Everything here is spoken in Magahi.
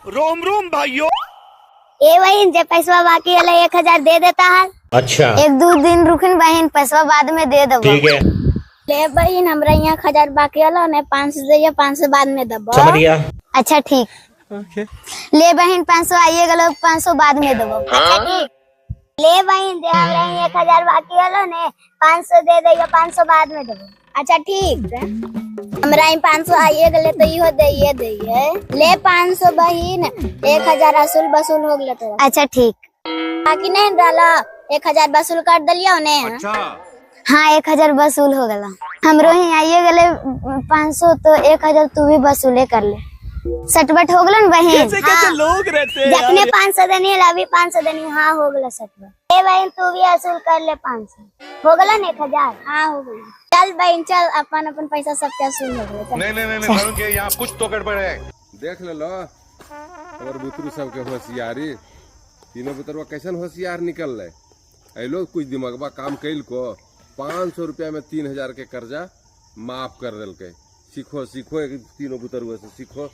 रोम रोम भाइयों। ए बहन, जे पैसा बाकी हले 1000 दे देता है। अच्छा। 1-2 दिन रुकिन बहन, पैसा बाद में दे देबो। ठीक है। ले बहन, हमरा यहाँ 1000 बाकी हलो ने, 500 दे, 500 बाद में देबो। समझ गया। अच्छा, ठीक। ले बहन, 500 आइए गलो, 500 बाद में देबो। अच्छा, ठीक। ले बहन, दे हमरा यहाँ 1000 बाकी हलो ने, 500 दे दे, 500 बाद में देबो। अच्छा, ठीक। हमरा यहाँ 500 आइए गले तो इहो दे दे। ले 500 बहन, 1000 असूल वसूल हो गलो तो। अच्छा, ठीक। बाकी नहीं रहला, 1000 वसूल कर दिलियो ने? अच्छा। हाँ, 1000 वसूल हो गला। हमरो ही आइए गले 500 तो 1000 तू भी वसूले कर ले। सटबट हो गलो न बहन? कैसे कैसे लोग रहते हैं? जखने 500 देनी, अभी 500 देनी। हाँ, हो गला सटबट। ए बहन, तू भी वसूल कर ले 500। हो गला न 1000? हाँ, हो गला। चल बहन, चल, अपन अपन पैसा सबके वसूल हो गला, चल। नहीं नहीं नहीं नहीं के यहाँ कुछ तो गड़बड़ है। देख लेलो हमर बुतरू सबके होशियारी। तीनों बुतरुआ कैसन होशियार निकल रहे। अलो कुछ दिमागबा काम कैल को, 500 रुपया में 3000 के कर्जा माफ कर दिलकै। सीखो, सीखो, एक तीनों बुतरुआ से सीखो।